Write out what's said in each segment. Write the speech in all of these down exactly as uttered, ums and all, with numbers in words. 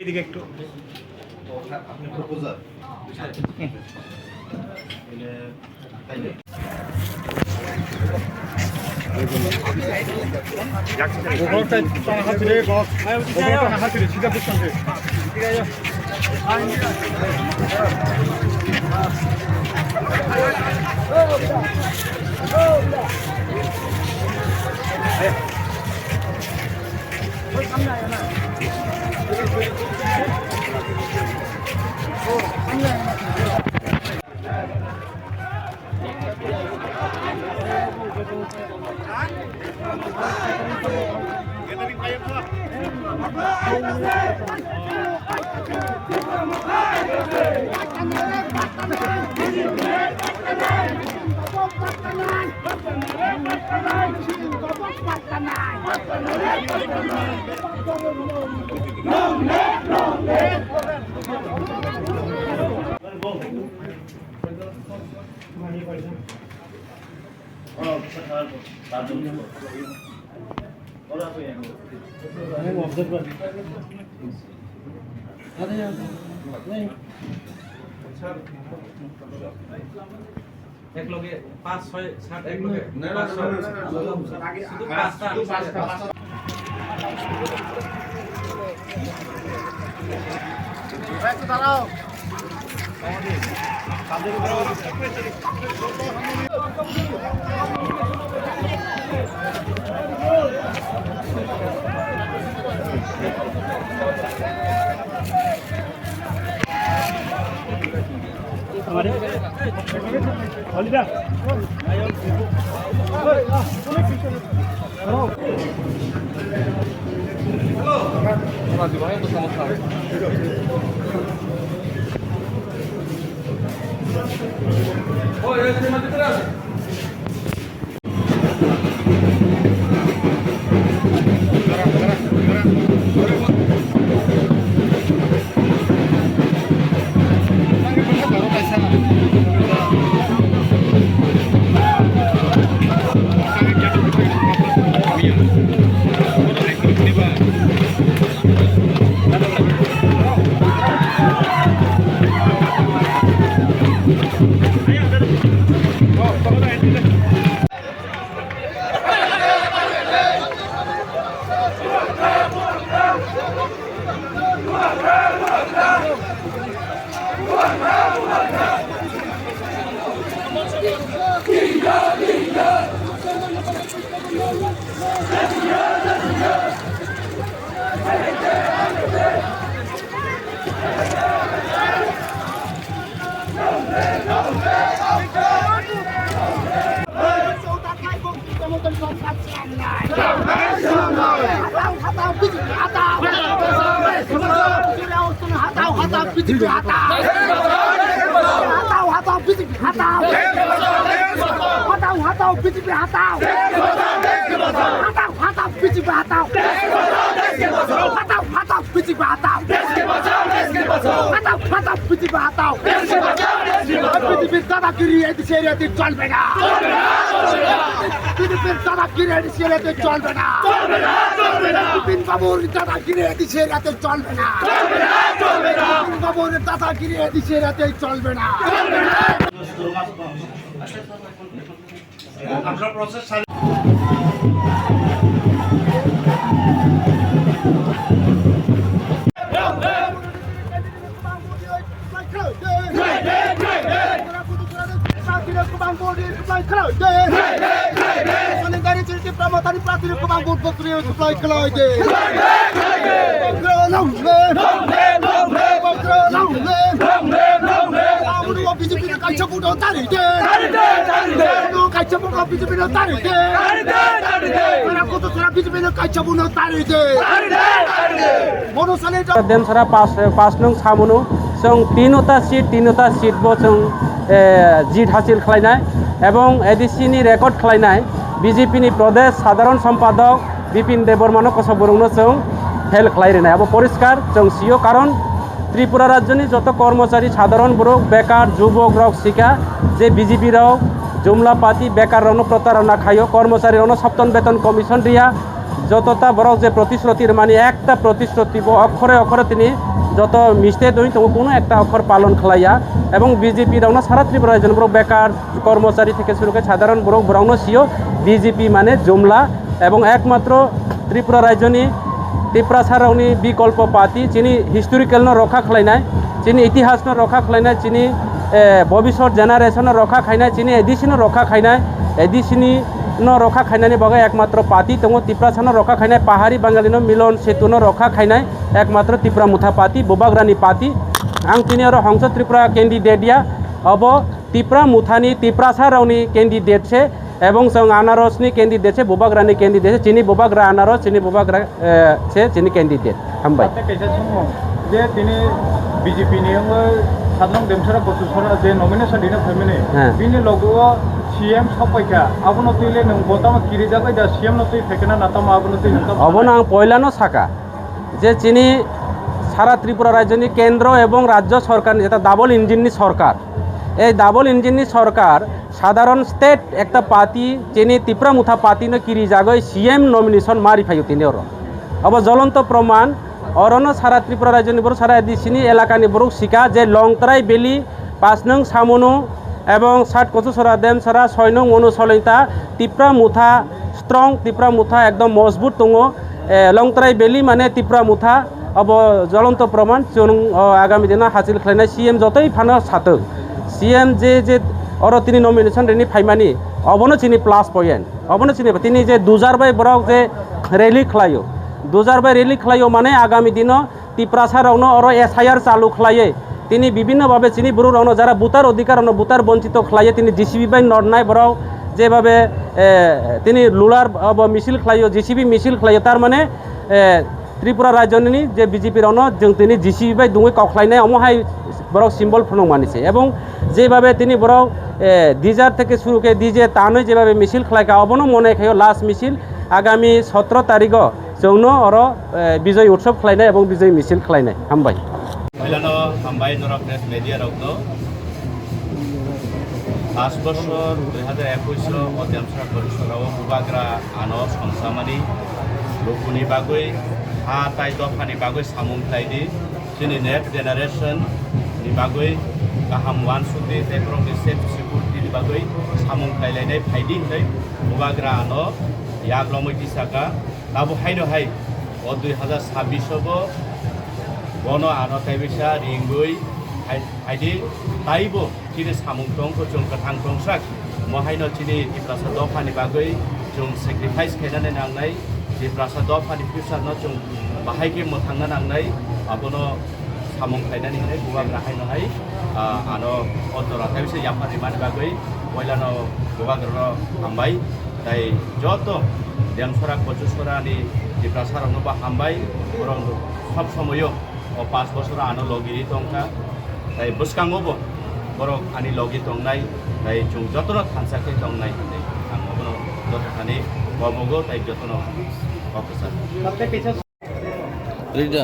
এদিকে একটু। এক লগে পাঁচ, ছয়, সাত, এক লগে। না, না, পাঁচ, না, ছয়। না, না, না, না। শুধু পাঁচটা। শুধু পাঁচটা, পাঁচটা। একটু দাঁড়াও। Hatao, hatao, B J P hatao! Hatao, hatao, B J P hatao! Hatao, hatao, B J P hatao! Hatao, hatao, B J P hatao! Hatao, hatao, B J P hatao! Hatao, hatao, B J P hatao! Hatao, hatao, B J P hatao! B J P-র দাদাগিরি এই দেশে এরিয়াতে চলবে না! বিজেপির দাদাগিরি এই দেশে এরিয়াতে চলবে না! চলবে না, চলবে না। বিপিন বাবুর দাদাগিরি এই দেশে এরিয়াতে চলবে না! চলবে না, চলবে না। বিপিন বাবুর দাদাগিরি এই দেশে এরিয়াতে চলবে না! চলবে না। আমরা প্রসেস চালিয়ে B J P no kaisa vote tari de. No kaisa vote B J P no tari de. Tara koto tara B J P no kaisa vote no tari de. Mono sale ta. Demsara pas pas nung samunu song tinota seat tinota seat bo song jit hasil khlainai ebong A D C ni record khlainai B J P ni Pradesh Sadharan Sampadok Bipin Debbarmano koso borokno chwng fail khlai rwnai, abo poriskar chwng sio, karon Tripura rajyoni joto kormochari, sadharon borok, bekar, jubok rok sika je B J P rok jumla party bekar rokno protarona khaio, kormochari rokno Saptan Beton Commission riya, Jotota borok je protisruti rwmani, ekta protisruti bo okhore okhore tini joto mistake wngwi tongo, kuno ekta okhor palon khlaiya. Ebong B J P rokno sara Tripura rajyoni borok bekar, kormochari theke suru khe sadharon borok, borokno sio B J P mane jumla. Ebong ekmatro Tripura rajyoni Tiprasa rokni bikolpo party, chini historical no rokha khlainai, chini itihas no rokha khlainai, chini, eh, bobisot generation no rokha khainai, chini A D C no rokha khainai, A D C ni no rokha khainani bagwi ekmatro party tongo, Tiprasa no rokha khainai, Pahari Bangali no Milon Setu no rokha khainai, ekmatro Tipra Motha party, Bubagrani party. Ang tini oro Hongso Tripura candidate ya, obo Tipra Mothani, Tiprasa rokni candidate se, ebong chwng Anaros ni candidate se, Bubagrani candidate se, chini Bubagra Anaros, chini Bubagra, eh, se, chini candidate. Hambai. Ate kaisa songmo, je tini B J P ni wngwi Sadnong Demsara Kochusora je nomination rina phaimani, He. Bini logo o C M sok paikha, abono twi le nwng bo tamo kirijak bai da, C M no twi phaikha na, na tamo abono twi nwng tamo Obono ang poilano saka, je chini sara Tripura rajyoni kendro ebong rajyo sorkarni jeta double engine ni sorkar, ei double engine ni sorkar, sadharon state ekta party, chini Tipra Motha party no kirijagwi C M nomination mari phaio tini oro. Obo jolonto proman, orono sara Tripura rajyoni borok, sara A D C ni elakani borok sika je Longtrai Valley, Pasnung Samunu, ebong Sat Kochusora, Demsara, Soinung, Monu, Solingta, Tipra Motha strong, Tipra Motha ekdom mojbut tongo. Eh, Longtrai Valley mane Tipra Motha, obo jolonto proman, chwng, o, agami dino hasil khlainai C M jotoi phano satwk. C M je, je oro tini nomination rini phaimani, obono chini plus point, obono chini, tini je Dujar bai borok je rally khlaio, Dujar bai rally khlaio mane agami dino Tiprasa rokno oro S I R chalu khlaiwi tini bibhinno bhabe chini borok rokno jara voter odhikar rokno voter bonchito khlaiwi tini J C B bai nornai borok jebabe, eh, tini lular obo misil khlaio, J C B misil khlaio, tar mane, eh, Tripura rajyoni je B J P rokno jwng tini J C B bai dungwi kok khlainai omo hai borok symbol phunukmani se. Ebong jebabe tini borok, eh, D J theke suru khe D J tanwi jebabe misil khlaikha obono mone khaio last misil agami sotro tarigo. Chwngno oro, eh, Bijoy Utsav khlainai ebong Bijoy Misil khlainai. Hambai. Poilano hambai norok press media rokno. Pash bochor dui hazar ekush o Demsara Kochusora o Bubagra ano songchamani lukuni bagwi ha tai dophani bagwi samung khlaidi. Chini next generation ni bagwi kaham uansukdi tei borokni safe security ni bagwi samung khlailainai phaidi hinwi Bubagra ano yaklomwi tisaka. Tabuk haino hai o dui hazar sabbish o bo bono ano taibaisa ringwi hai, haidi taibo chini samung tongkho chwng kwthang tongsak. Mo haino chini Tiprasa dophani bagwi chwng sacrifice khainani nangnai, Tiprasa dophani future no chwng bahai khe mwthangna nangnai, abono samung khlainani hinwi Bubagra haino hai, ah, ano o jora taibaisa yaphar rimani bagwi poilano Bubagrano hambai. Tai joto Demsora Kochusora ni Tiprasa rokno bo hambai, borok sob somoyo o pash bochor ano logi ri tongkha. Tai bwskango bo borok ani logi tongnai, tai chwng jotono thansa khe tongnai hinwi ang obono joto thani kobogo tai jotono kok kwchar. Read a.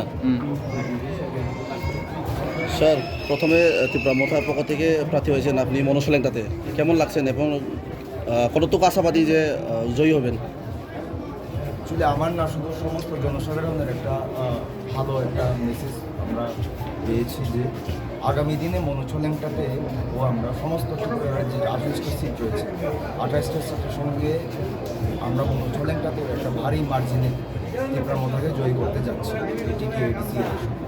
Sir, প্রথমে, আহ, ত্রিপুরা মথার পক্ষ থেকে প্রার্থী হয়েছেন আপনি মনসলেংটাতে। কেমন লাগছেন এবং, আহ, কতটুকু আশাবাদী যে, আহ, জয়ী হবেন? অ্যাকচুয়ালি আমার না শুধু সমস্ত জনসাধারণের একটা, আহ, ভালো একটা মেসেজ আমরা পেয়েছি যে আগামী দিনে মনোচলেংটাতে ও আমরা সমস্ত ত্রিপুরা রাজ্যে যে আঠাশটা সিট রয়েছে, আঠাশটা সিটের সঙ্গে আমরা মনোচলেংটাতে একটা ভারী মার্জিনে ত্রিপুরা মথাকে জয়ী করতে যাচ্ছি এই টিটিএডিসি আসন।